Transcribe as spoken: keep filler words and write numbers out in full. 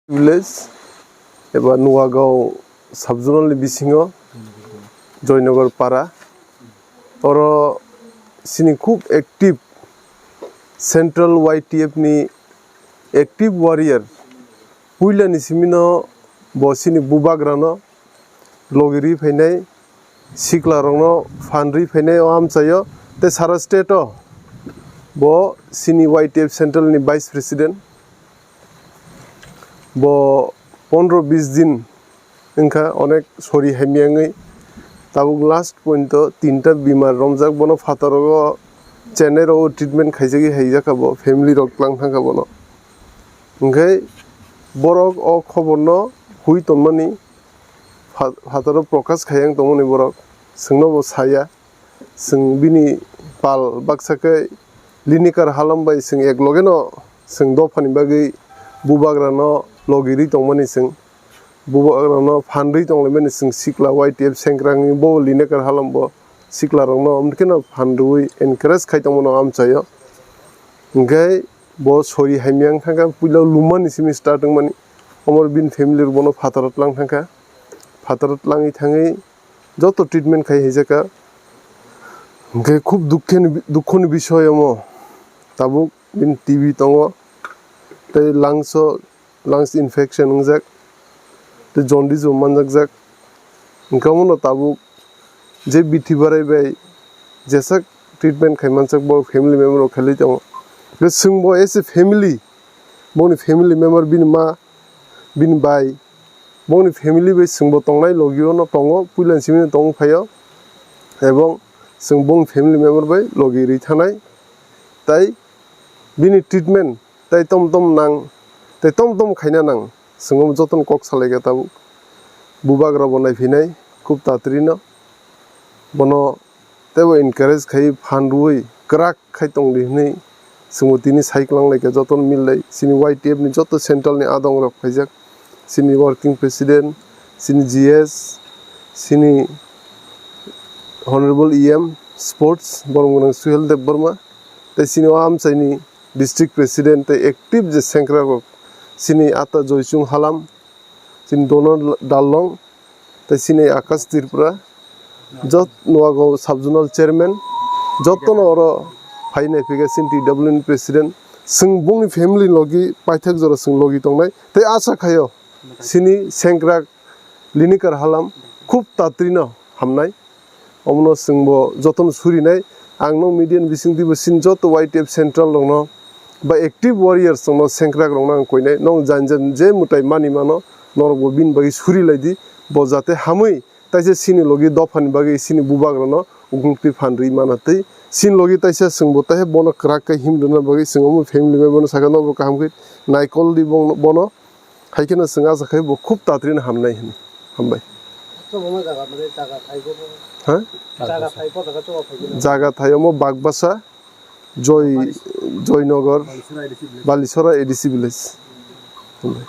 village eba Nuagaon sub-zonal ni bisingo Joynagar para. Oro chini khub active central Y T F ni active warrior. Puila ni simi no bo chini bubagra no logi ri phainai, sikla rok no phan ri phainai o amchai o, tei sara state o bo chini Y T F central ni vice president. Bo pondro bis din wngkha onek sori hamya wngwi. Tabuk last point o tinta bimar romjak, bono phataro o Chennai rogo treatment khaijagwi haijakha bo, family rok tlang thangkha bono. Hwnkhe borok o khobor no hui tonmani pha-, phataro prokash khaiya tongmani borok, chwngno bo saya. Chwng bini pal baksa khe Linikar Halam bai chwng ek loge no chwng dophani bagwi bubagra no logi ri tongmani chwng. Bubagra no phan rwi tonglaimani chwng sikla Y T F sengkrak ni bo Linikar Halam bo sikla rok no amtwkheno phan rwi encourage khai tongmano amchai o. Hwnkhe bo sori hamya wng thangkha, puila lumani simi start wngmani. Omo bini family rok bono phataro tlang thangkha. Phataro tlangwi thangwi joto treatment khai haijakha. Hwnkhe khub dukhe ni, dukho ni bisoy omo. Tabuk bini T B tongo, tei lungs o, lungs infection wngjak, tei jaundice bo manjakjak. Hwnkhe omono tabuk je bithi barai bai jeswk treatment khai manjak, bo family member rok khailai tongo. Hwnkhe chwngbo as a family, boni family member, bini ma, bini bai, bongni family bai chwngbo tongnai logi o no tongo, puila ni simi no tongwi phaio, ebong chwng bongni family member bai logi ri thanai, tai bini treatment tai tom tom nang, tai tom tom khaina nang, chwng omo jotono kok salai kha tabuk. Bubagra bo naiphinai khub tatri no, bono teibo encourage khai phan rwui kwrak khai tong di hwnwi chwngbo tini sai kwlang lai kha, jotono mil lai. Chini Y T F ni joto central ni adong rok phaijak, chini working president, chini G S, chini honorable E M sports Boromgwnang Suhel Debbarma, tei chini o amchaini district president tei active je sengkrak rok, chini ata Joychung Halam, chini Donald Darlong, tei chini Akash Tripura, jot Nuagaon sub-zonal chairman, jotono oro phai naiphikha chini T W N president. Chwng bongni family logi paithak jora chwng logi tongnai, tei acha khaio chini sengkrak Linikar Halam khub tatrino hamnai. Omono chwngbo jotono surinai. Ang no media ni bisingtwibo chini joto Y T F central rokno ba active warriors rokno, sengkrak rokno ang koinai. Nong jan jan je mwtai mani mano, norokbo bini bagwi suri lai di. Bo jate hamwi taisa chini logi dophani bagwi chini bubagrano uklukti phan rwi mana twi. Chini logi taisa chwngbo taisa bono kwrak khe him rwna bagwi chwng omo family bai bono sakha, nobo kaham khe naikol di bono. Hai kheno chwng acha khai bo khub tatrino hamnai hwnwi. Hambai. Chwng omo jaga mane jaga thai bo. Ha? Jaga thai bo jaga chwng phai gino. Jaga thai omo Bagbasa, Joy, Joynagar, Balisora A D C village. Hambai.